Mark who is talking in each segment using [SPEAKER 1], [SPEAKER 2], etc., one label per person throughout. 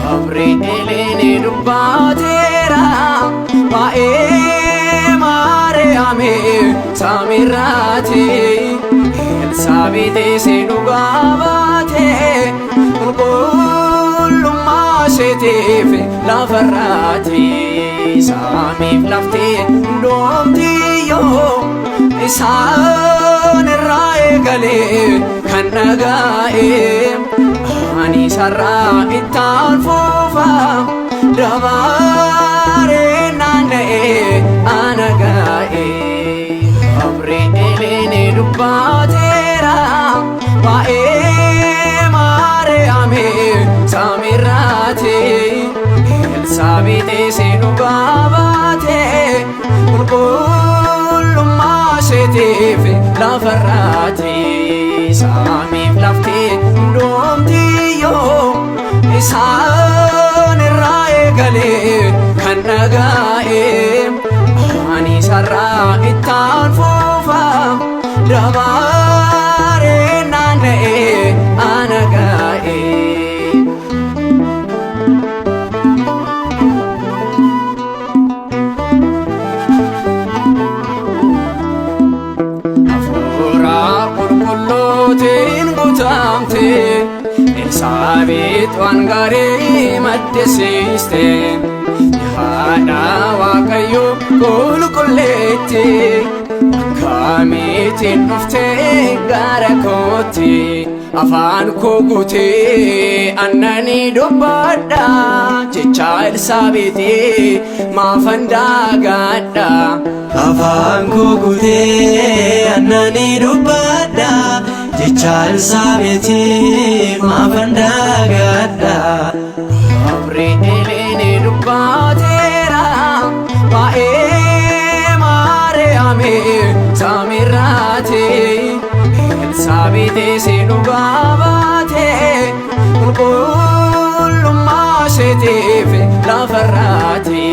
[SPEAKER 1] Gabri'eeliin dubbateera waa'ee Maariyaamii samiirraati. Elsaabeexis dhugaa baate qulqullummaa isheetiif lafarraati. Samiif lafti hundumtiyyuu isaan irraa eegalee kan dhaga'e. Ani sarara ittaan fufa dabaree naanna'ee ana ga'e. Gabri'eeliin dubbateera waa'ee Maariyaamii samiirraati. Elsaabeexis dhugaa baate qulqullummaa isheetiif lafarraati. Samiif lafti hundumtiyyuu isaan irraa eegalee kan dhaga'e. Ani sarara ittaan fufa dabaree naanna'ee ana ga'e. Hafuura qulqulluutiin guutamte Elsaabeet waan gaarii maddisiiste. Haadha Waaqayyoo qulqulleetti akkamiitiin dhufte gara kootti? Afaan koo guutee annanii dubbadha jecha Elsaabeetii maafan daagadha.
[SPEAKER 2] Afaan koo guutee annanii dubbadha jecha Elsaabeetii maafan daagadha.
[SPEAKER 1] Gabri'eeliin dubbateera waa'ee Maariyaamii samiirraati. Elsaabeexis dhugaa baate qulqullummaa isheetiif lafarraati.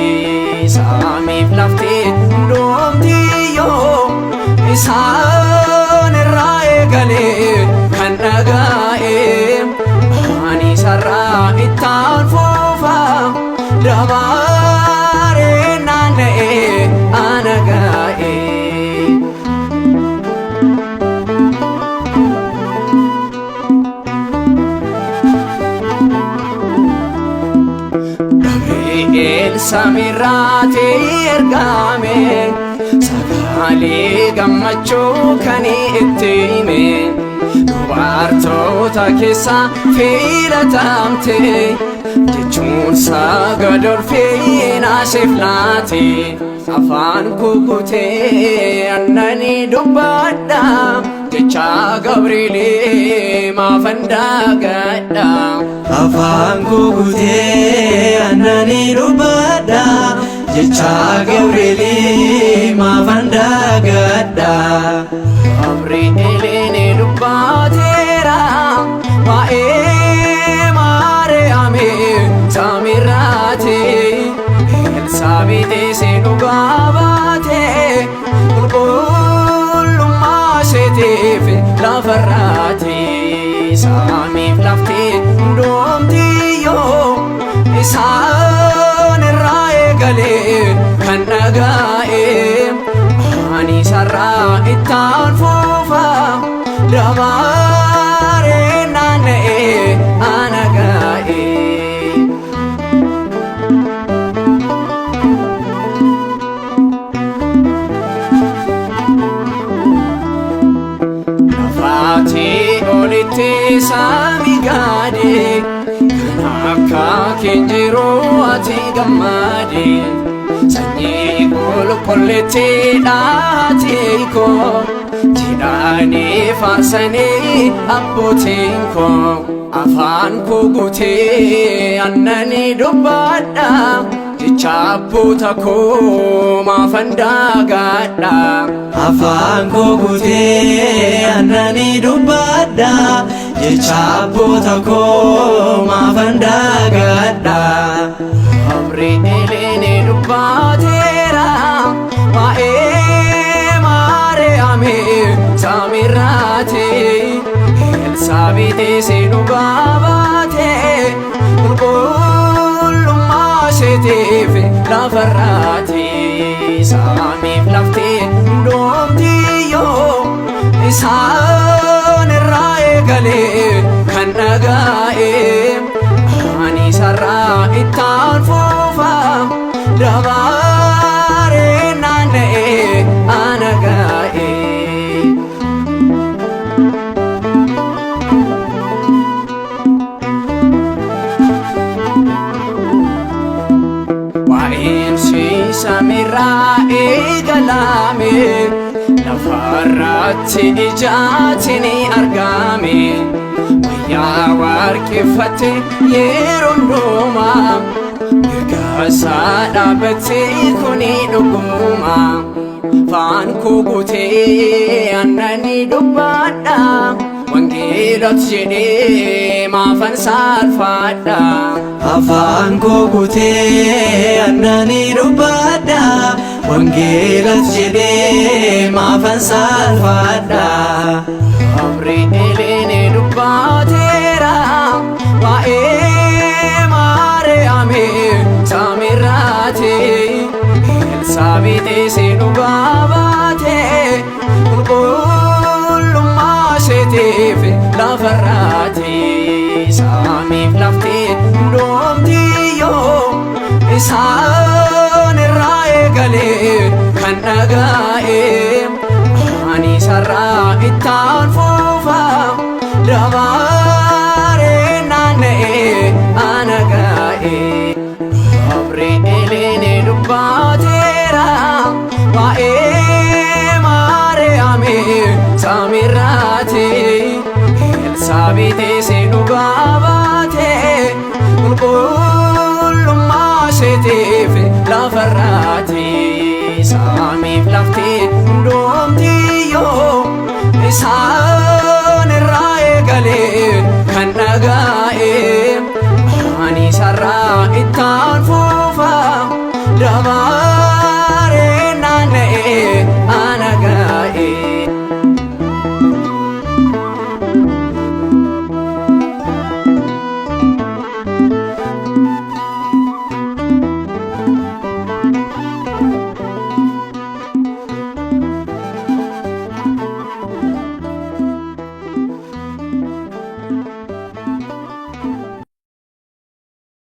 [SPEAKER 1] Samiif lafti hundumtiyyuu isaan irraa eegalee kan dhaga'e. Ani sarara ittaan fufa dabaree naanna'ee ana ga'e. Gabri'eel samiirraati ergame sagalee gammachuu kan itti hime. Dubartoota keessa filatamte jechuun sagadolfii naasheef laate. Afaan kukutee annanii dubbadha jecha Gabri'eelii maafan daagadha.
[SPEAKER 2] Afaan koo guutee annanii dubbadha jecha Gabri'eelii maafan daagadha.
[SPEAKER 1] Gabri'eeliin dubbateera waa'ee Maariyaamii samiirraati. Elsaabeexis dhugaa baate qulqullummaa isheetiif lafarraati. Samiif lafti hundumtiyyuu isaan irraa eegalee kan dhaga'e. Ani sarara ittaan fufa dabaree naanna'ee ana ga'e. Lafaatii olitti samii gaade kan akka kee jiru ati gammade. Sanyii qulqulleetti dhaatii koo jedhanii faarsanii abbootiin koo. Afaan koo guutee annanii dubbadha. Jecha abboota koo maafan daagadha.
[SPEAKER 2] Afaan koo guutee aannanii dubbadha. Jecha abboota koo maafan daagadha.
[SPEAKER 1] Gabri'eeliin dubbateera waa'ee Maariyaamii samiirraati. Elsaabeexis dhugaa baate qulqullummaa isheetiif lafarraati. Samiif lafti hundumtiyyuu isaan irraa eegalee kan dhaga'e. Ani sarara ittaan fufa dabaree naanna'ee ana ga'e. Waa'een samiirraa eegalame lafarratti ijaatiin argame. Wayyaa warqeeffate yeroo hundumaa mirga isaa dhaabbatee kuni dhuguma. Afaan koo guutee aannanii dubbadha. Wangeelatu jedhee maafan saalfadha.
[SPEAKER 2] Afaan koo guutee aannanii dubbadha. Wangeelas jedhee maafan saalfadha.
[SPEAKER 1] Gabri'eeliin dubbateera waa'ee Maariyaamii samiirraati. Elsaabeexis dhugaa baate qulqullummaa isheetiif lafarraati. Samiif lafti hundumtiyyuu isaan irraa eegalee kan dhaga'e. Ani sarara ittaan fufa dabaree naanna'ee ana ga'e. Gabri'eeliin dubbateera waa'ee Maariyaamii samiirraati. Elsaabeexis dhugaa baate qulqullummaa isheetiif lafarraati. Samiif lafti hundumtiyyuu isaan irraa eegalee kan dhaga'e. Ani sarara ittaan fufa dabaree.